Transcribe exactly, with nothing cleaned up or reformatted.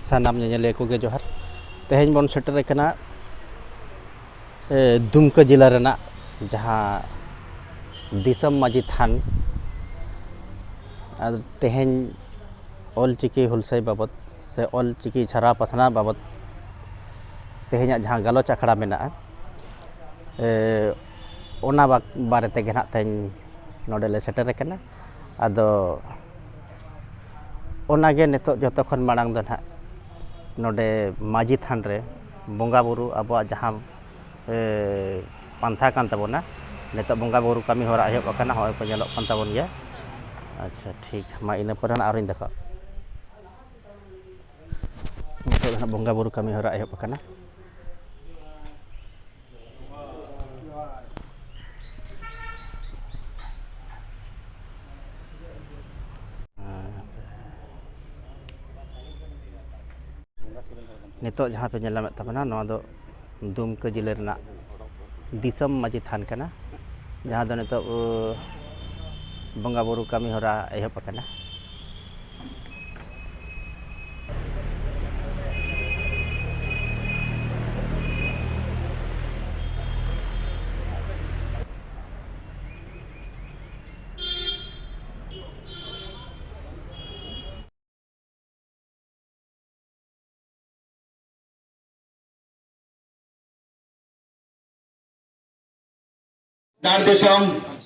ᱥᱟᱱᱟᱢ ᱧᱮᱧᱮᱞᱤᱭᱟᱹ ᱠᱚᱜᱮ ᱡᱚᱦᱟᱨ᱾ ᱛᱮᱦᱮᱧ ᱵᱚᱱ ᱥᱮᱴᱮᱨ ᱟᱠᱟᱱᱟ, ᱮ, ᱫᱩᱢᱠᱟᱹ ᱡᱮᱞᱟ ᱨᱮᱱᱟᱜ ᱡᱟᱦᱟᱸ ᱫᱤᱥᱚᱢ ᱢᱟᱹᱡᱷᱤ ᱛᱷᱟᱱ᱾ ᱟᱨ ᱛᱮᱦᱮᱧ ᱚᱞ ᱪᱤᱠᱤ ᱦᱩᱞᱥᱟᱹᱭ ᱵᱟᱵᱚᱛ ᱥᱮ ᱚᱞ ᱪᱤᱠᱤ ᱪᱷᱟᱨᱟᱣ ᱯᱟᱥᱱᱟᱣ ᱵᱟᱵᱚᱛ ᱛᱮᱦᱮᱧᱟᱜ ᱡᱟᱦᱟᱸ ᱜᱟᱞᱚᱪ ᱟᱠᱷᱲᱟ ᱢᱮᱱᱟᱜᱼᱟ, ᱮ, ᱚᱱᱟ ᱵᱟ-, ᱵᱟᱨᱮ ᱛᱮᱜᱮ ᱱᱟᱦᱟᱜ ᱛᱮᱦᱮᱧ ᱱᱚᱰᱮ ᱞᱮ ᱥᱮᱴᱮᱨ ᱟᱠᱟᱱᱟ᱾ ᱟᱫᱚ ᱚᱱᱟᱜᱮ ᱱᱤᱛᱚᱜ ᱡᱚᱛᱚ ᱠᱷᱚᱱ ᱢᱟᱲᱟᱝ ᱫᱚ ᱱᱟᱦᱟᱜ ᱱᱚᱰᱮ ᱢᱟᱹᱡᱷᱤ ᱛᱷᱟᱱ ᱨᱮ ᱵᱚᱸᱜᱟ ᱵᱩᱨᱩ ᱟᱵᱚᱣᱟᱜ ᱡᱟᱦᱟᱸ, ᱮ, ᱯᱟᱱᱛᱷᱟ ᱠᱟᱱ ᱛᱟᱵᱚᱱᱟ, ᱱᱤᱛᱚᱜ ᱵᱚᱸᱜᱟ ᱵᱩᱨᱩ ᱠᱟᱹᱢᱤ ᱦᱚᱨᱟ ᱮᱦᱚᱵ ᱟᱠᱟᱱᱟ, ᱦᱚᱸᱜᱼᱚᱭ ᱠᱚ ᱧᱮᱞᱚᱜ ᱠᱟᱱ ᱛᱟᱵᱚᱱ ᱜᱮᱭᱟ᱾ ᱟᱪᱪᱷᱟ, ᱴᱷᱤᱠ, ᱢᱟ ᱤᱱᱟᱹ ᱯᱚᱨᱮ ᱱᱟᱜ ᱟᱨᱦᱚᱸᱧ ᱫᱮᱠᱷᱟᱣ᱾ ᱱᱤᱛᱚᱜ ᱫᱚ ᱱᱟᱜ ᱵᱚᱸᱜᱟ ᱵᱩᱨᱩ ᱠᱟᱹᱢᱤ ᱦᱚᱨᱟ ᱮᱦᱚᱵ ᱟᱠᱟᱱᱟ᱾ ᱱᱤᱛᱚᱜ ᱡᱟᱦᱟᱸ ᱯᱮ ᱧᱮᱞ ᱧᱟᱢᱮᱫ ᱛᱟᱵᱚᱱᱟ, ᱱᱚᱣᱟ ᱫᱚ ᱫᱩᱢᱠᱟᱹ ᱡᱮᱞᱟ ᱨᱮᱱᱟᱜ ᱫᱤᱥᱚᱢ ᱢᱟᱹᱡᱷᱤ ᱛᱷᱟᱱ ᱠᱟᱱᱟ, ᱡᱟᱦᱟᱸ ᱫᱚ ᱱᱤᱛᱚᱜ, ᱩ, ᱵᱚᱸᱜᱟ ᱵᱩᱨᱩ ᱠᱟᱹᱢᱤ ᱦᱚᱨᱟ ᱮᱦᱚᱵ ᱟᱠᱟᱱᱟ᱾ ᱫᱟᱲ ᱫᱤᱥᱚᱢ